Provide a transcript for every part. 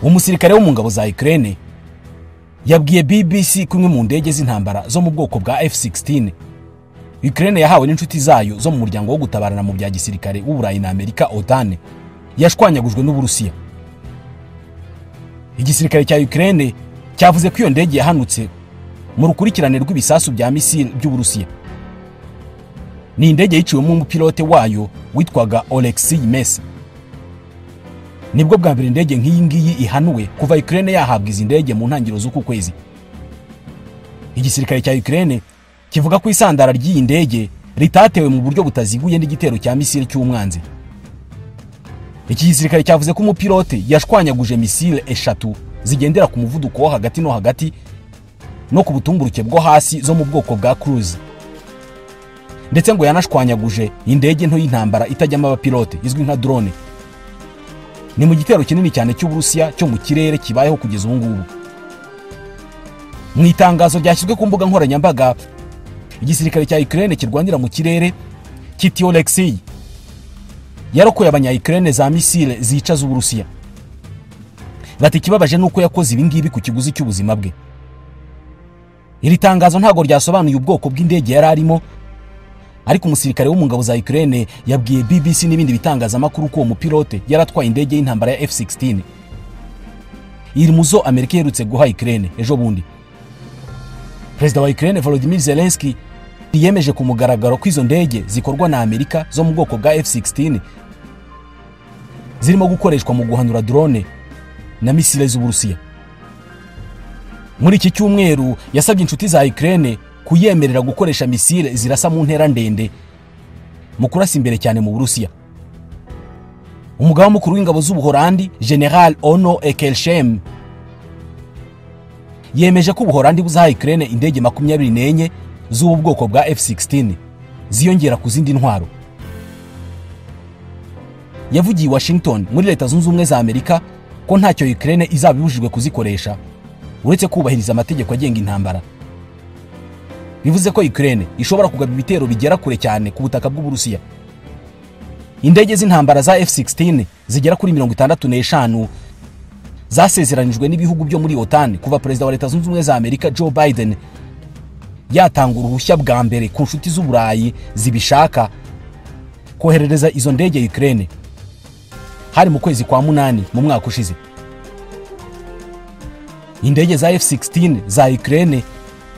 Umusirikare wo mu ngabo za Ukraine yabwiye BBC ko imwe mu ndege z'intambara zo mu bwoko bwa F-16 Ukraine yahawe n'inshuti zayo zo mu muryango wo gutabarana mu bya gisirikare w'Uburayi na Amerika OTAN yashwanyagujwe n'Uburusiya. Igisirikare cya Ukraine cyavuze ko iyo ndege yahanutse mu rukurikirane rw'ibisasu bya misile by'Uburusiya. Ni indege yiciwemo umupilote wayo witwaga Oleksiy Mesa. Nibwo bwa mbere indege nk'iyi ngiyi ihanuwe kuva Ukraine yahabwa izi ndege mu ntangiriro z'uku kwezi. Igisirikare cya Ukraine kivuga ko isandara ry'iyi ndege ritatewe mu buryo butaziguye n'igitero cya misile cy'umwanzi. Iki gisirikare cyavuze ko umupilote yashwanyaguje misile 3 zigendera ku muvuduko wo hagati no hagati no ku butumburuke bwo hasi zo mu bwoko bwa cruise, ndetse ngo yanashwanyaguje indege nto y'intambara itajyamo abapilote izwi nka drone. Ni mu gitero kinini cyane cy'Uburusiya cyo mu kirere kibayeho kugeza ubu ngubu. Mu itangazo ryashyizwe ku mbuga nkoranyambaga, igisirikare cya Ukraine kirwanira mu kirere kiti Oleksiy yarokoye abanya-Ukraine za misile zica z'Uburusiya. Bati ikibabaje nuko yakoze ibi ngibi ku kiguzi cy'ubuzima bwe. Iri tangazo ntago ryasobanuye ubwoko bw'indege yari arimo, ariko umusirikare wo mu ngabo za Ukraine yabwiye BBC n'ibindi bitangazamakuru ko uwo mupilote yaratwaye indege y'intambara ya F-16 iri muzo Amerika iherutse guha Ukraine ejo bundi. Perezida wa Ukraine Volodymyr Zelensky yemeje ku mugaragaro ko izo ndege zikorwa na Amerika zo mu bwoko bwa F-16 zirimo gukoreshwa mu guhanura drone na misile z'Uburusiya. Muri iki cyumweru yasabye inshuti za Ukraine kuyemerera gukoresha misile zirasa mu ntera ndende mu kurasa imbere cyane mu Burusiya. Umugaba mukuru w'ingabo z'Ubuholandi General Onno Ekelschem yemeje ko Ubuholandi buzaha Ukraine indege 24 z'ubu bwoko bwa F-16 ziyongera ku zindi ntwaro. Yavugiye Washington muri Leta Zunze Ubumwe za Amerika ko ntacyo Ukraine izabibujijwe kuzikoresha uretse kubahiriza amategeko agenga intambara. Bivuze ko Ukraine ishobora kugaba ibitero bigera kure cyane ku butaka bw'Uburusiya. Indege z'intambara za F-16 zigera kuri 65 zasezeranijwe n'ibihugu byo muri OTAN kuva Perezida wa Leta Zunze Ubumwe za Amerika Joe Biden yatanga uruhushya bwa mbere ku nshuti z'Uburayi zibishaka koherereza izo ndege Ukraine. Hari mu kwezi kwa 8 mu mwaka ushize. Indege za F-16 za Ukraine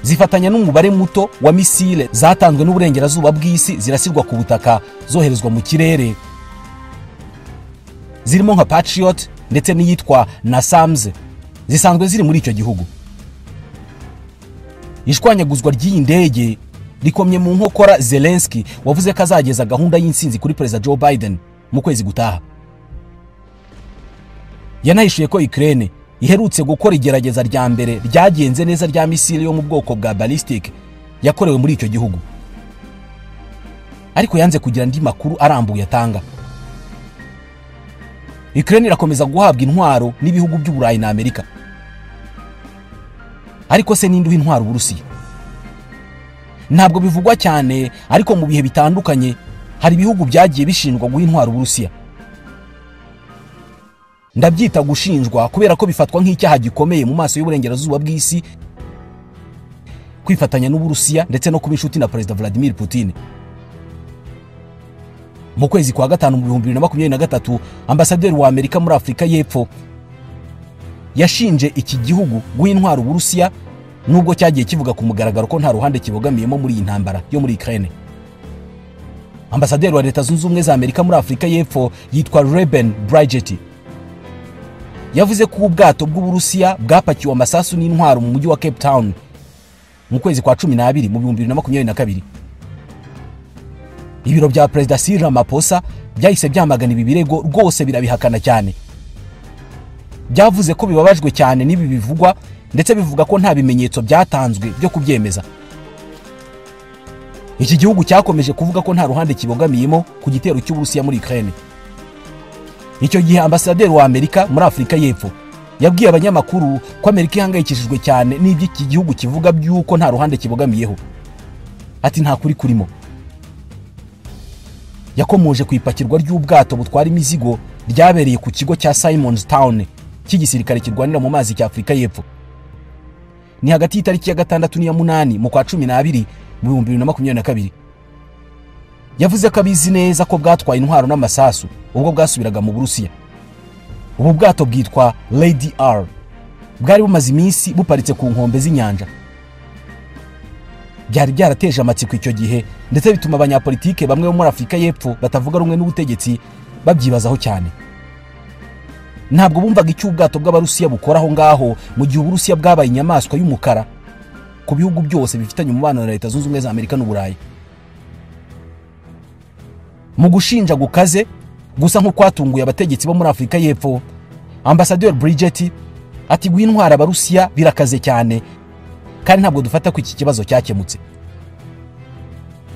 zifatanya n'umubare muto wa misile zatanzwe n'uburengerazuba bw'isi zirasirwa ku butaka zoherezwa mu kirere, zirimo nka Patriot ndetse n'iyitwa NASAMS zisanzwe ziri muri icyo gihugu. Ishwanyaguzwa ry'iyi ndege rikomye mu nkokora Zelensky wavuze ko azageza gahunda y'insinzi kuri Perezida Joe Biden mu kwezi gutaha. Yanahishuye ko Ukraine iherutse gukora igerageza rya mbere ryagenze neza rya misile yo mu bwoko bwa ballistic yakorewe muri icyo gihugu, ariko yanze kugira andi makuru arambuye atanga. Ukraine irakomeza guhabwa intwaro n'ibihugu by'Uburayi na Amerika. Ariko se ninde uha intwaro Uburusiya? Ntabwo bivugwa cyane, ariko mu bihe bitandukanye hari ibihugu byagiye bishinjwa guha intwaro Uburusiya. Ndabyita gushinjwa kubera ko bifatwa nk'icyaha gikomeye mu maso y'uburengerazuba bw'isi kwifatanya n'Uburusiya ndetse no kuba inshuti na Perezida Vladimir Putin. Mu kwezi kwa 5 mu 2023, ambasaderi wa Amerika muri Afrika y'Epfo yashinje iki gihugu guha intwaro Uburusiya, nubwo cyagiye kivuga ku mugaragaro ko nta ruhande kibogamiyemo muri iyi ntambara yo muri Ukraine. Ambasaderi wa Leta Zunze Ubumwe za Amerika muri Afrika y'Epfo yitwa Reuben Brigety yavuze ko ubwato bw'Uburusiya bwapakiwe amasasu n'intwaro mu mujyi wa Cape Town mu kwezi kwa 12 mu 2022. Ibiro bya Perezida Cyril Ramaphosa byahise byamagana ibi birego rwose birabihakana cyane. Byavuze ko bibabajwe cyane n'ibi bivugwa ndetse bivuga ko nta bimenyetso byatanzwe byo kubyemeza. Iki gihugu cyakomeje kuvuga ko nta ruhande kibogamiyemo ku gitero cy'Uburusiya muri Ukraine. Icyo gihe ambasaderi wa Amerika muri Afrika y'Epfo yabwiye abanyamakuru ko Amerika ihangayikishijwe cyane n'ibyo iki gihugu kivuga by'uko nta ruhande kibogamiyeho. Ati nta kuri kurimo. Yakomoje ku ipakirwa ry'ubwato butwara imizigo ryabereye ku kigo cya Simon's Town cy'igisirikare kirwanira mu mazi cya Afurika y'Epfo. Ni hagati y'itariki ya 6 n'iya 8 mu kwa 12 mu 2022. Yavuze ko abizi neza ko bwatwaye intwaro n'amasasu ubwo bwasubiraga mu Burusiya. Ubu bwato bwitwa Lady R bwari bumaze iminsi buparitse ku nkombe z'inyanja. Byari byarateje amatsiko icyo gihe, ndetse bituma abanyapolitike bamwe bo muri Afurika y'Epfo batavuga rumwe n'ubutegetsi babyibazaho cyane. Ntabwo bumvaga icyo ubwato bw'Abarusiya bukora aho ngaho mu gihe Uburusiya bwabaye inyamaswa y'umukara ku bihugu byose bifitanye umubano na Leta Zunze Ubumwe za Amerika n'Uburayi. Mu gushinja gukaze gusa nko kwatunguye abategetsi bo muri Afurika y'Epfo, Ambassadeur Bridget ati guha intwara Abarusiya birakaze cyane kandi ntabwo dufata ko iki kibazo cyakemutse.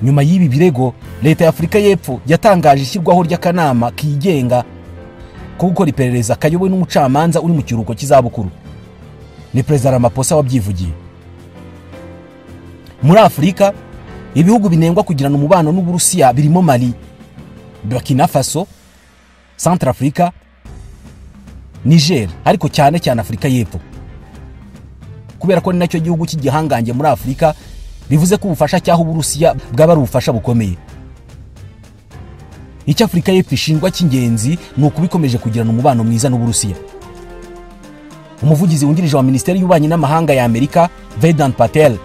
Nyuma y'ibi birego, Leta ya Afurika y'Epfo yatangaje ishyirwaho ry'akanama kigenga ko gukora iperereza kayobowe n'umucamanza uri mu kiruhuko cy'izabukuru. Ni Perezida Ramaphosa wabyivugiye. Muri Afurika, ibihugu binengwa kugirana umubano n'Uburusiya birimo Mali, Burkina Faso, Centrafrica, Niger, ariko cyane cyane Afurika y'Epfo. Kubera ko ni nacyo gihugu cy'igihangange muri Afurika, bivuze ko ubufasha cyaho Uburusiya bwaba ari ubufasha bukomeye. Icyo Afurika y'Epfo ishinjwa cy'ingenzi ni ukubikomeje kugirana umubano mwiza n'Uburusiya. Umuvugizi wungirije wa Minisiteri y'Ububanyi n'Amahanga ya Amerika, Vedant Patel,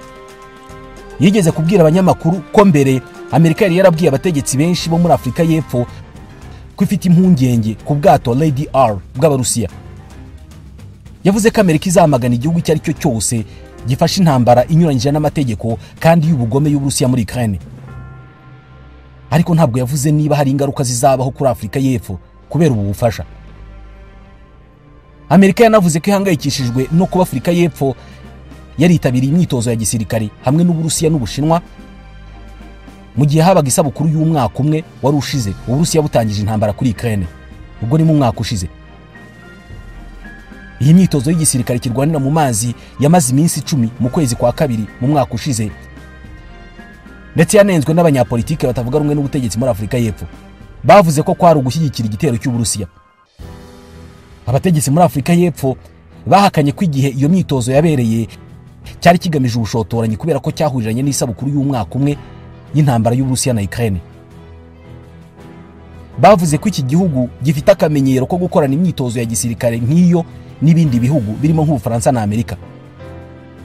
yigeze kubwira abanyamakuru ko mbere Amerika yari yarabwiye abategetsi benshi bo muri Afurika y'Epfo ko ifite impungenge ku bwato Lady R bw'Abarusiya. Yavuze ko Amerika izamagana igihugu icyo ari cyo cyose gifashe intambara inyuranyije n'amategeko kandi y'ubugome y'Uburusiya muri Ukraine. Ariko ntabwo yavuze niba hari ingaruka zizabaho kuri Afurika y'Epfo kubera ubu bufasha. Amerika yanavuze ko ihangayikishijwe no kuba Afurika y'Epfo yaritabiriye imyitozo ya gisirikare hamwe n'Uburusiya n'Ubushinwa mu gihe habaga isabukuru y'umwaka umwe wari ushize Uburusiya butangije intambara kuri Ukraine. Ubwo ni mu mwaka ushize. Iyi myitozo y'igisirikare kirwanira mu mazi yamaze iminsi 10 mu kwezi kwa 2 mu mwaka ushize, ndetse yanenzwe n'abanyapolitike batavuga rumwe n'ubutegetsi muri Afurika y'Epfo. Bavuze ko kwari ugushyigikira igitero cy'Uburusiya. Abategetsi muri Afurika y'Epfo bahakanye ko igihe iyo myitozo yabereye cyari kigamije ubushotoranyi kubera ko cyahuriranye n'isabukuru y'umwaka umwe y'intambara y'Uburusiya na Ukraine. Bavuze ko iki gihugu gifite akamenyero ko gukorana imyitozo ya gisirikare nk'iyo n'ibindi bihugu birimo nk'Ubufaransa na Amerika.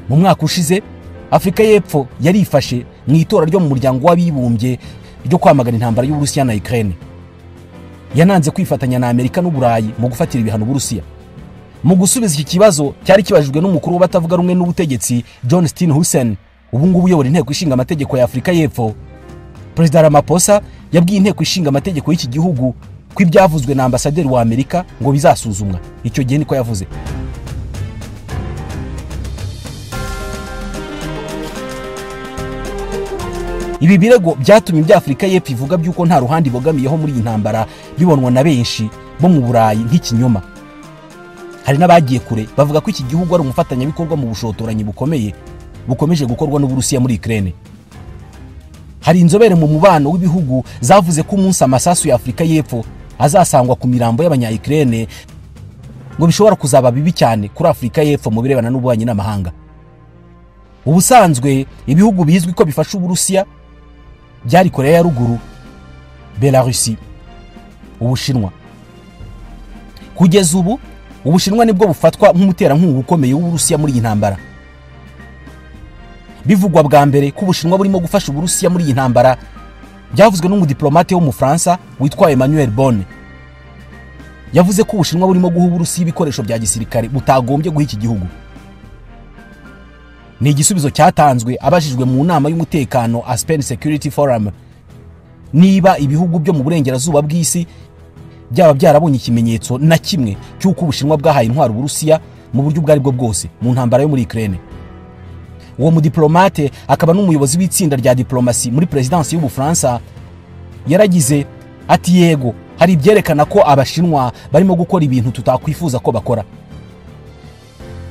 Mu mwaka ushize, Afurika y'Epfo yarifashe mu itora ryo mu muryango w'abibumbye ryo kwamagana intambara y'Uburusiya na Ukraine. Yananze kwifatanya na Amerika n'Uburayi mu gufatira ibihano Uburusiya. Mu gusubiza iki kibazo cyari kibajijwe n'umukuru w'abatavuga rumwe n'ubutegetsi John Steenhuisen, ubu ngubu uyobora inteko ishinga amategeko ya Afurika y'Epfo, Perezida Ramaphosa yabwiye inteko ishinga amategeko y'iki gihugu ko ibyavuzwe na ambasaderi wa Amerika ngo bizasuzumwa. Icyo gihe niko yavuze. Ibi birego byatumye ibya Afurika y'Epfo ivuga by'uko nta ruhande ibogamiyeho muri iyi ntambara bibonwa na benshi bo mu Burayi nk'ikinyoma. Hari n'abagiye kure bavuga ko iki gihugu ari umufatanyabikorwa mu bushotoranyi bukomeye bukomeje gukorwa n'Uburusiya muri Ukraine. Hari inzobere mu mubano w'ibihugu zavuze ko umunsi amasasu ya Afurika y'Epfo azasangwa ku mirambo y'abanya-Ukraine ngo bishobora kuzaba bibi cyane kuri Afurika y'Epfo mu birebana n'ububanyi n'amahanga. Ubusanzwe ibihugu bizwi ko bifasha Uburusiya byari Korea ya Ruguru, Belarusi, Ubushinwa. Kugeza ubu Ubushinwa nibwo bufatwa nk'umuterankunga ukomeye w'Uburusiya muri iyi ntambara. Bivugwa bwa mbere ko Ubushinwa burimo gufasha Uburusiya muri iyi ntambara byavuzwe n'umudiplomate w'Umufaransa witwa Emmanuel Bonne. Yavuze ko Ubushinwa burimo guha Uburusiya ibikoresho bya gisirikare butagombye guha iki gihugu. Ni igisubizo cyatanzwe abajijwe mu nama y'umutekano Aspen Security Forum niba ibihugu byo mu burengerazuba bw'isi byaba byarabonye ikimenyetso na kimwe cy'uko Ubushinwa bwahaye intwaro Uburusiya mu buryo ubwo aribwo bwose mu ntambara yo muri Ukraine. Uwo mudiplomate akaba n'umuyobozi w'itsinda rya diplomasi muri perezidansi y'Ubufaransa yaragize ati: yego, hari ibyerekana ko Abashinwa barimo gukora ibintu tutakwifuza ko bakora.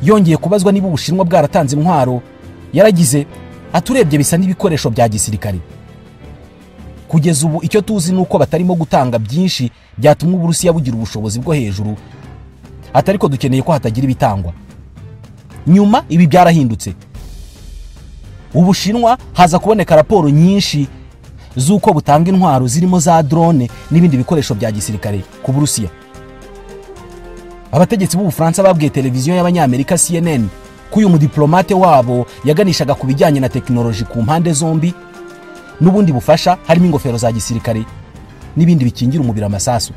Yongeye kubazwa niba Ubushinwa bwaratanze intwaro, yaragize aturebye bisa n'ibikoresho bya gisirikare. Kugeza ubu icyo tuzi nuko batarimo gutanga byinshi byatuma Uburusiya bugira ubushobozi bwo hejuru, Atari ko dukeneye ko hatagira ibitangwa. Nyuma ibi byarahindutse. Ubushinwa haza kuboneka raporo nyinshi z'uko butanga intwaro zirimo za drone n'ibindi bikoresho bya gisirikare ku Burusiya. Abategetsi b'Ubufaransa babwiye televiziyo y'Abanyamerika CNN ko uyu mudiplomate wabo yaganishaga ku bijyanye na tekinoloji ku mpande zombi n'ubundi bufasha, harimo ingofero za gisirikare n'ibindi bikingira umubiri amasasu.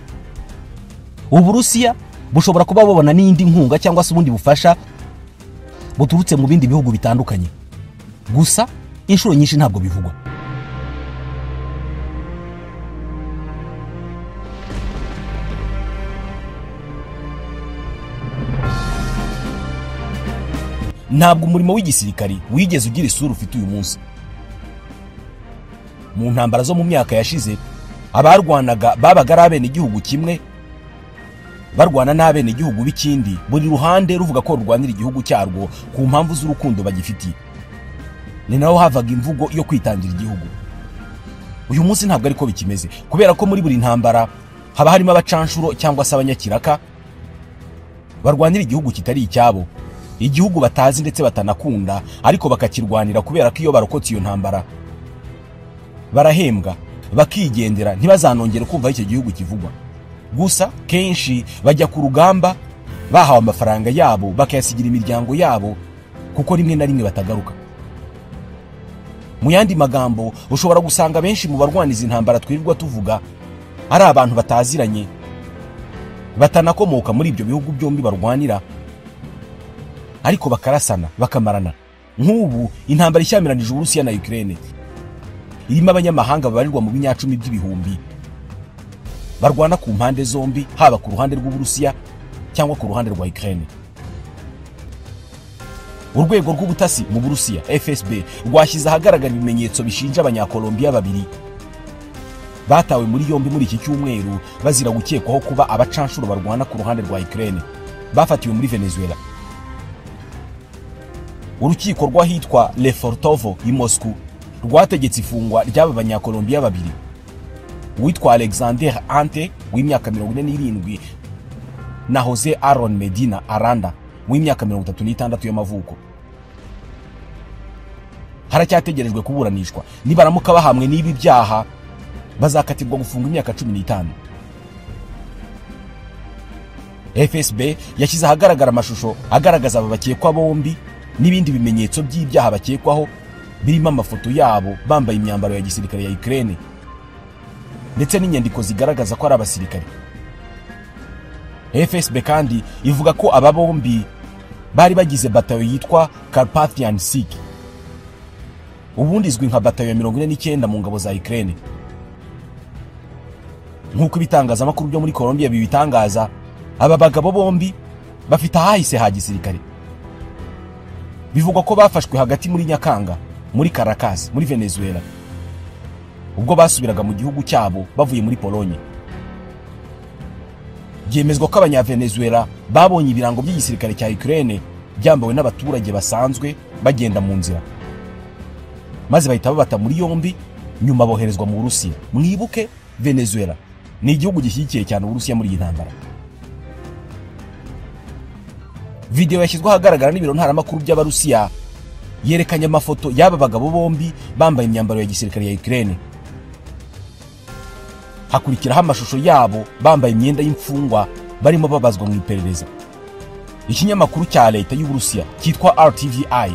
Uburusiya bushobora kuba bubona n'indi nkunga cyangwa se ubundi bufasha buturutse mu bindi bihugu bitandukanye, gusa inshuro nyinshi ntabwo bivugwa. Ntabwo umurimo w'igisirikari wigeze ugira isura ufite uyu munsi. Mu ntambara zo mu myaka yashize, abarwanaga babaga ari abenegihugu kimwe barwana n'abenegihugu b'ikindi, buri ruhande ruvuga ko rurwanira igihugu cyarwo ku mpamvu z'urukundo bagifitiye. Ni naho havaga imvugo yo kwitangira igihugu. Uyu munsi ntabwo ariko bikimeze, kubera ko muri buri ntambara haba harimo abacanshuro cyangwa se abanyakiraka barwanira igihugu kitari icyabo, igihugu batazi ndetse batanakunda, ariko bakakirwanira kubera ko iyo barokotse iyo ntambara barahembwa bakigendera, ntibazanongere kumva icyo gihugu kivugwa. Gusa kenshi bajya ku rugamba bahawe amafaranga yabo bakayasigira imiryango yabo, kuko rimwe na rimwe batagaruka. Mu yandi magambo, ushobora gusanga benshi mu barwaniza intambara twirirwa tuvuga ari abantu bataziranye, batanakomoka muri ibyo bihugu byombi barwanira, ariko bakarasana bakamarana. Nk'ubu intambara ishyamiranyije Uburusiya na Ukraine irimo abanyamahanga babarirwa mu binyacumi by'ibihumbi barwana ku mpande zombi, haba ku ruhande rw'Uburusiya cyangwa ku ruhande rwa Ukraine. Urwego rw'ubutasi mu Burusiya FSB rwashyize ahagaragara ibimenyetso bishinja Abanyakolombiya babiri batawe muri yombi muri iki cyumweru bazira gukekwaho kuba abacanshuro barwana ku ruhande rwa Ukraine, bafatiwe muri Venezuela. Urukiko rw'ahitwa Lefortovo i Moscow rwategetse ifungwa ry'aba Banyakolombiya babiri, uwitwa Alexander Ante w'imyaka 47 na Jose Aaron Medina Aranda w'imyaka 36 y'amavuko. Haracyategerejwe kuburanishwa. Nibaramuka bahamwe n'ibi byaha bazakatirwa gufunga imyaka 15. FSB yashyize ahagaragara amashusho agaragaza aba bakekwa bombi n'ibindi bimenyetso by'ibyaha bakekwaho, birimo amafoto yabo bambaye imyambaro ya gisirikare ya Ukraine ndetse n'inyandiko zigaragaza ko ari abasirikare. FSB kandi ivuga ko aba bombi bari bagize batayo yitwa Carpathian Sikh, ubundi izwi nka batayo ya 49 mu ngabo za Ukraine. Nk'uko ibitangazamakuru byo muri Colombia bibitangaza, aba bagabo bombi bafite ahahise ha gisirikare. Bivugwa ko bafashwe hagati muri Nyakanga muri Caracas muri Venezuela, ubwo basubiraga mu gihugu cyabo bavuye muri Polonye. Byemezwa ko Abanyavenezuela babonye ibirango by'igisirikare cya Ukraine byambawe n'abaturage basanzwe bagenda mu nzira, maze bahita babata muri yombi, nyuma boherezwa mu Burusiya. Mwibuke Venezuela ni igihugu gishyigikiye cyane Uburusiya muri iyi ntambara. Video yashyizwe ahagaragara n'ibiro ntaramakuru by'Abarusiya yerekanye amafoto y'aba bagabo bombi bambaye imyambaro ya gisirikare ya Ukraine. Hakurikiraho amashusho yabo bambaye imyenda y'imfungwa barimo babazwa mu iperereza. Ikinyamakuru cya leta y'Uburusiya cyitwa RTVI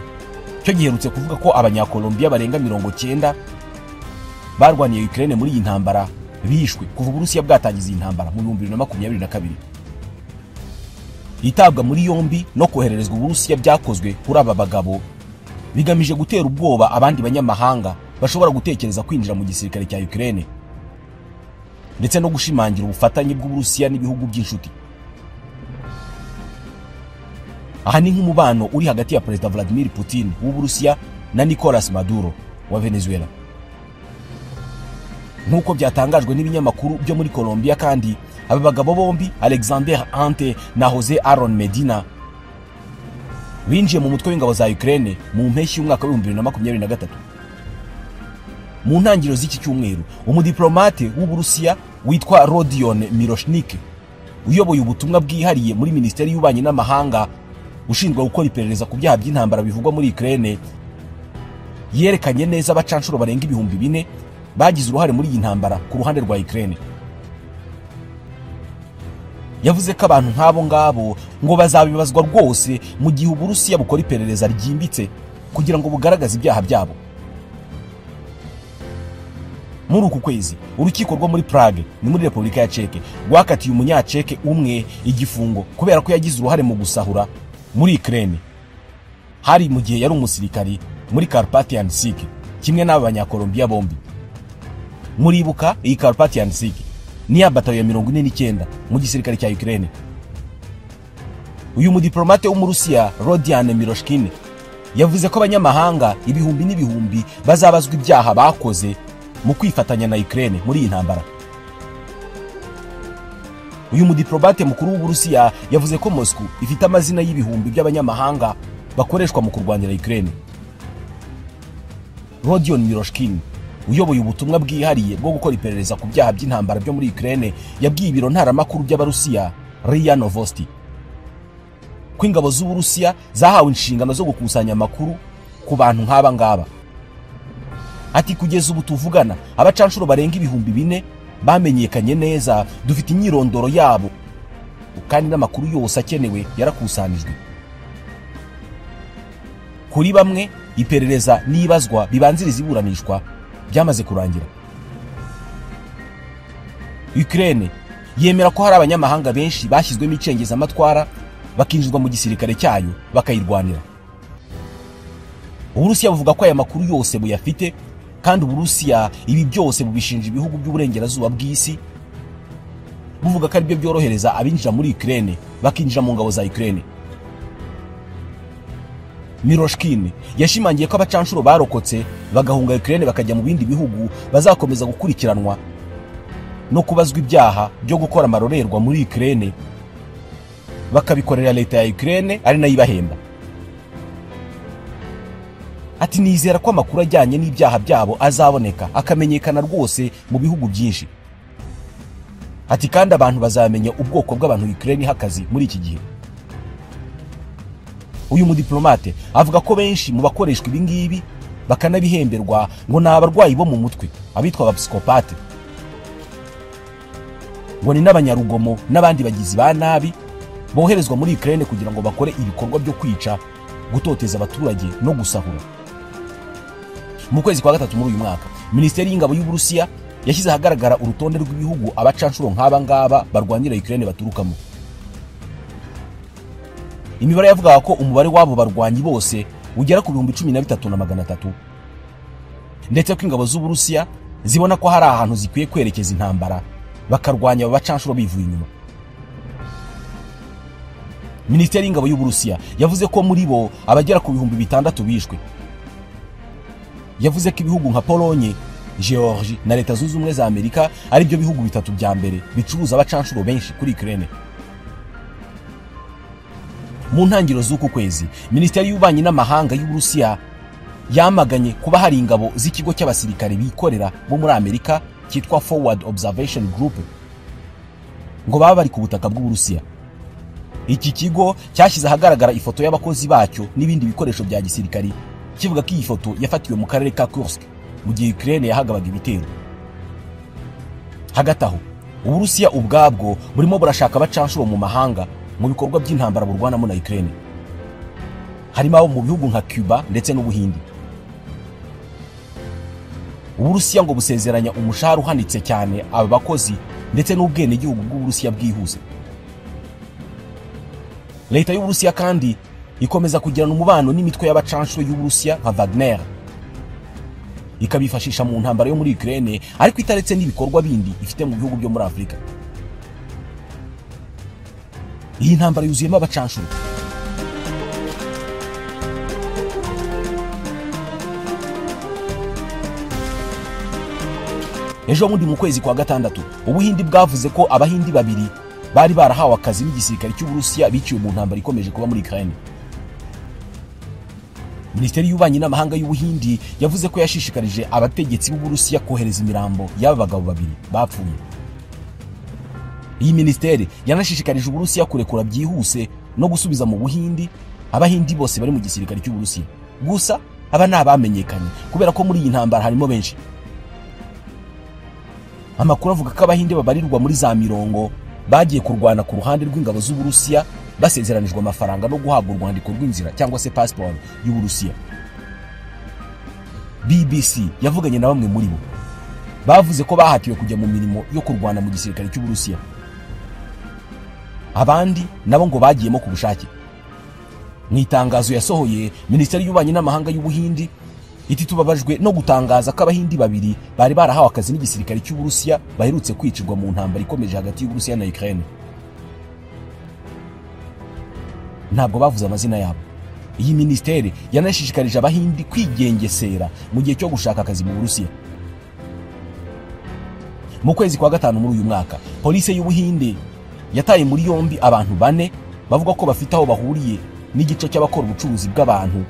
cyo giherutse kuvuga ko Abanyakolombiya barenga 90 barwaniye Ukraine muri iyi ntambara bishwe kuva Uburusiya bwatangiza iyi ntambara mu 2022. Itabwa muri yombi no kohererezwa Uburusiya byakozwe kuri aba bagabo bigamije gutera ubwoba abandi banyamahanga bashobora gutekereza kwinjira mu gisirikare cya Ukraine, ndetse no gushimangira ubufatanye bw'Uburusiya n'ibihugu by'inshuti. Aha ni nk'umubano uri hagati ya Perezida Vladimir Putin w'Uburusiya na Nicolas Maduro wa Venezuela. Nk'uko byatangajwe n'ibinyamakuru byo muri Colombia kandi, aba bagabo bombi Alexander Ante na Jose Aaron Medina binjiye mu mutwe w'ingabo za Ukraine mu mpeshyi y'umwaka wa 2023. Mu ntangiriro z'iki cyumweru, umudiplomate w'Uburusiya witwa Rodion Miroshnik uyoboye ubutumwa bwihariye muri Minisiteri y'Ububanyi n'Amahanga ushinzwe gukora iperereza ku byaha by'intambara bivugwa muri Ukraine, yerekanye neza abacanshuro barenga 4000 bagize uruhare muri iyi ntambara ku ruhande rwa Ukraine. Yavuze ko abantu nk'abo ngabo ngo bazabibazwa rwose mu gihe Uburusiya bukora iperereza ryimbitse kugira ngo bugaragaze ibyaha byabo. Muri uku kwezi urukiko rwo muri Prague ni muri Repubulika ya Czech rwakatiye umunyaceke umwe igifungo kubera ko yagize uruhare mu gusahura muri Ukraine. Hari mu gihe yari umusirikari muri Carpathian Sich kimwe n'aba Banyakolombiya bombi. Muribuka iyi Carpathian Sich ni ya batayo ya 49 mu gisirikare cya Ukraine. Uyu mudiplomate w'Umurusiya Rodian Miroshkin yavuze ko abanyamahanga ibihumbi n'ibihumbi bazabazwa ibyaha bakoze mu kwifatanya na Ukraine muri iyi ntambara. Uyu mudiplomate mukuru w'Uburusiya yavuze ko Moscow ifite amazina y'ibihumbi by'abanyamahanga bakoreshwa mu kurwanira Ukraine. Rodion Miroshkin uyoboye ubutumwa bwihariye bwo gukora iperereza ku byaha by'intambara byo muri Ukraine yabwiye ibiro ntaramakuru by'Abarusiya RIA Novosti ko ingabo z'Uburusiya zahawe inshingano zo gukusanya amakuru ku bantu nk'aba ngaba. Ati kugeza ubu tuvugana abacanshuro barenga 4000 bamenyekanye neza, dufite imyirondoro yabo kandi n'amakuru yose akenewe yarakusanijwe. Kuri bamwe iperereza n'ibazwa bibanziriza iburanishwa byamaze kurangira. Ukraine yemera ko hari abanyamahanga benshi bashyizwemo icengezamatwara bakinjizwa mu gisirikare cyayo bakayirwanira. Uburusiya buvuga ko aya makuru yose buyafite, kandi Uburusiya ibi byose bubishinja ibihugu by'uburengerazuba bw'isi, buvuga ko aribyo byorohereza abinjira muri Ukraine bakinjira mu ngabo za Ukraine. Miroshkin yashimangiye ko abacanshuro barokotse bagahunga Ukraine bakajya mu bindi bihugu bazakomeza gukurikiranwa no kubazwa ibyaha byo gukora amarorerwa muri Ukraine, bakabikorera leta ya Ukraine ari nayo ibahemba. Ati nizera ko amakuru ajyanye n'ibyaha byabo azaboneka akamenyekana rwose mu bihugu byinshi. Ati kandi abantu bazamenya ubwoko bw'abantu Ukraine hakazi muri iki gihe. Uyu mudiplomate avuga ko benshi mu bakoreshwa ibi ngibi bakanabihemberwa ngo ni abarwayi bo mu mutwe abitwa abapsikopate, ngo ni n'abanyarugomo n'abandi bagizi ba nabi boherezwa muri Ukraine kugira ngo bakore ibikorwa byo kwica, gutoteza abaturage no gusahura. Mu kwezi kwa gatatu muri uyu mwaka, Minisiteri y'Ingabo y'Uburusiya yashyize ahagaragara urutonde rw'ibihugu abacanshuro nk'aba ngaba barwanira Ukraine baturukamo. Imibare yavugaga ko umubare w'abo barwanyi bose ugera ku 13,300, ndetse ko ingabo z'Uburusiya zibona ko hari ahantu zikwiye kwerekeza intambara bakarwanya aba bacanshuro bivuye inyuma. Minisiteri y'Ingabo y'Uburusiya yavuze ko muri bo abagera ku 6000 bishwe. Yavuze ko ibihugu nka Polonye, Georgie na Leta Zunze Ubumwe za Amerika ari byo bihugu bitatu bya mbere bicuruza abacanshuro benshi kuri Ukraine. Mu ntangiriro z'uku kwezi, Minisiteri y'Ububanyi n'Amahanga y'Uburusiya yamaganye kuba hari ingabo z'ikigo cy'abasirikare bikorera bo muri Amerika cyitwa Forward Observation Group ngo baba bari ku butaka bw'Uburusiya. Iki kigo cyashyize ahagaragara ifoto y'abakozi bacyo n'ibindi bikoresho bya gisirikari, kivuga ko iyi foto yafatiwe mu karere ka Kursk mu gihe Ukraine yahagabaga ibitero. Hagati aho, Uburusiya ubwabwo burimo burashaka abacanshuro mu mahanga mu bikorwa by'intambara burwanamo na Ukraine, harimo abo mu bihugu nka Cuba ndetse n'Ubuhindi. Uburusiya ngo busezeranya umushahara uhanitse cyane aba bakozi ndetse n'ubwenegihugu bw'Uburusiya bwihuse. Leta y'Uburusiya kandi ikomeza kugirana umubano n'imitwe y'abacanshuro y'Uburusiya nka Wagner, ikabifashisha mu ntambara yo muri Ukraine, ariko itaretse n'ibikorwa bindi ifite mu bihugu byo muri Afurika. Iyi ntambara yuzuyemo abacanshuro. Ejo bundi mu kwezi kwa gatandatu, Ubuhindi bwavuze ko Abahindi babiri bari barahawe akazi n'igisirikare cy'Uburusiya biciwe mu ntambara ikomeje kuba muri Ukraine. Minisiteri y'Ububanyi n'Amahanga y'Ubuhindi yavuze ko yashishikarije abategetsi b'Uburusiya kohereza imirambo y'aba bagabo babiri bapfuye. Iyi minisiteri yanashishikarije Uburusiya kurekura byihuse no gusubiza mu Buhindi Abahindi bose bari mu gisirikare cy'Uburusiya. Gusa aba nabamenyekanye kubera ko muri iyi ntambara harimo benshi. Amakuru avuga ko Abahinde babarirwa muri za mirongo bagiye kurwana ku ruhande rw'ingabo z'Uburusiya basezeranijwe amafaranga no guhabwa urwandiko rw'inzira cyangwa se passport y'Uburusiya. BBC yavuganye na bamwe muri bo, bavuze ko bahatiwe kujya mu mirimo yo kurwana mu gisirikare cy'Uburusiya. Abandi nabo ngo bagiyemo ku bushake. Mu itangazo yasohoye, Minisiteri y'Ububanyi n'Amahanga y'Ubuhindi iti tubabajwe no gutangaza ko Abahindi babiri bari barahawe akazi n'igisirikare cy'Uburusiya baherutse kwicirwa mu ntambara ikomeje hagati y'Uburusiya na Ukraine. Ntabwo bavuze amazina yabo. Iyi minisiteri yanashishikarije Abahindi kwigengesera mu gihe cyo gushaka akazi mu Burusiya. Mu kwezi kwa gatanu muri uyu mwaka, polisi y'Ubuhinde yataye muri yombi abantu 4 bavuga ko bafite aho bahuriye n'igice cy'abakora ubucuruzi bw'abantu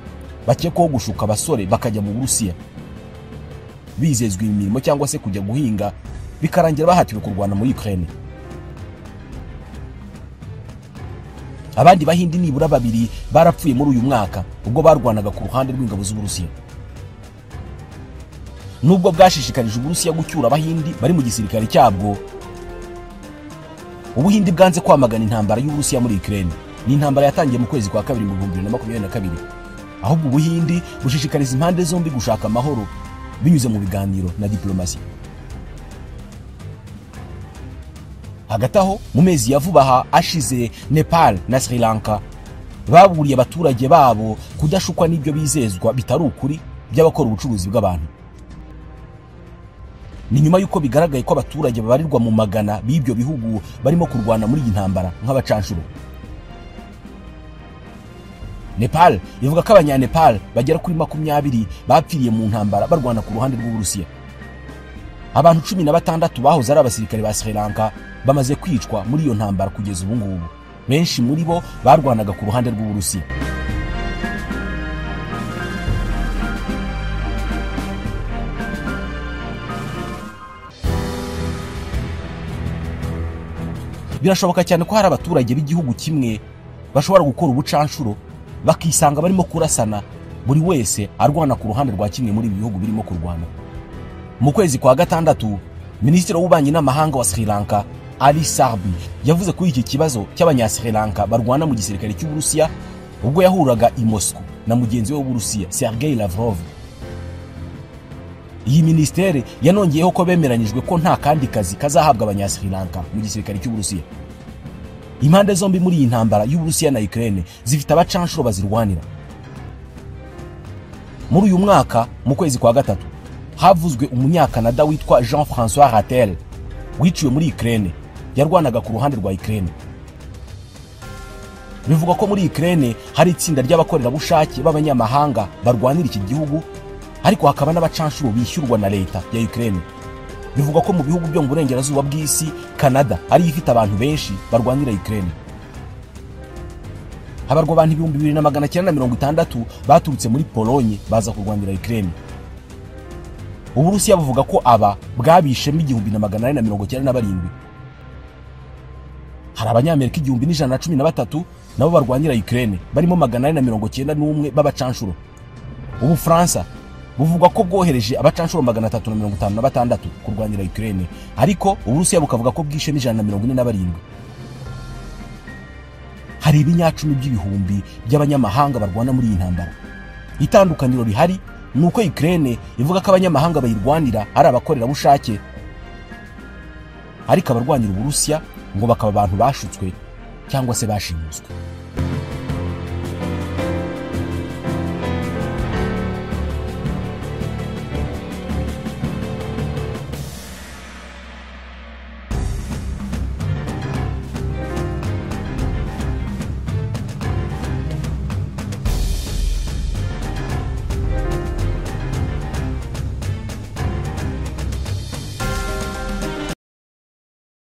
bakekwaho gushuka abasore bakajya mu Burusiya bizezwa imirimo cyangwa se kujya guhinga, bikarangira bahatiwe kurwana muri Ukraine. Abandi Bahindi nibura 2 barapfuye muri uyu mwaka ubwo barwanaga ku ruhande rw'ingabo z'Uburusiya. Nubwo bwashishikarije Uburusiya gucyura Abahindi bari mu gisirikare cyabwo, Ubuhindi bwanze kwamagana intambara y'Uburusiya muri Ukraine. Ni intambara yatangiye mu kwezi kwa kabiri mu 2022. Ahubwo Ubuhindi bushishikariza impande zombi gushaka amahoro binyuze mu biganiro na diplomasi. Hagati aho, mu mezi ya vuba aha ashize, Nepal na Sri Lanka baburiye abaturage babo kudashukwa n'ibyo bizezwa bitari ukuri by'abakora ubucuruzi bw'abantu. Ni nyuma y'uko bigaragaye ko abaturage babarirwa mu magana b'ibyo bihugu barimo kurwana muri iyi ntambara nk'abacanshuro. Nepal ivuga ko abanyanepal bagera kuri 20 bapfiriye mu ntambara barwana ku ruhande rw'Uburusiya. Abantu 16 bahoze ari abasirikare ba Sri Lanka bamaze kwicwa muri iyo ntambara kugeza ubu ngubu. Benshi muri bo barwanaga ku ruhande rw'Uburusiya. Birashoboka cyane ko hari abaturage b'igihugu kimwe bashobora gukora ubucanshuro bakisanga barimo kurasana, buri wese arwana ku ruhande rwa kimwe muri ibi bihugu birimo kurwana. Mu kwezi kwa gatandatu, Minisitiri w'Ububanyi n'Amahanga wa Sri Lanka Ali Sarbi yavuze kuri iki kibazo cy'abanya Sri Lanka barwana mu gisirikare cy'Uburusiya ubwo yahuraga i Moscow na mugenzi we w'Uburusiya Sergei Lavrov. Iyi minisiteri yanongeyeho ko bemeranyijwe ko nta kandi kazi kazahabwa abanya Sri Lanka mu gisirikare cy'Uburusiya. Impande zombi muri iyi ntambara y'Uburusiya na Ukraine zifite abacanshuro bazirwanira. Muri uyu mwaka mu kwezi kwa gatatu havuzwe umunyakanada witwa Jean-François Ratel wiciwe muri Ukraine, yarwanaga ku ruhande rwa Ukraine. Bivugwa ko muri Ukraine hari itsinda ry'abakorerabushake b'abanyamahanga barwanira iki gihugu, ariko hakaba n'abacanshuro bishyurwa na leta ya Ukraine. Bivugwa ko mu bihugu byo mu burengerazuba bw'isi, Canada ari ifite abantu benshi barwanira Ukraine. Habarwa abantu 2960 baturutse muri Pologne baza kurwanira Ukraine. Uburusiya buvuga ko aba bwabishemo 1497. Hari abanyamerika 1113 nabo barwanira Ukraine, barimo 491 b'abacanshuro. Ubufaransa buvugwa ko bwohereje abacanshuro 356 kurwanira Ukraine, ariko Uburusiya bukavuga ko bwishe 147. Hari ibinyacumi by'ibihumbi by'abanyamahanga barwana muri iyi ntambara. Itandukaniro rihari nuko Ukraine ivuga ko abanyamahanga bayirwanira ari abakorerabushake, ariko abarwanira Uburusiya ngo bakaba abantu bashutswe cyangwa se bashimuswe.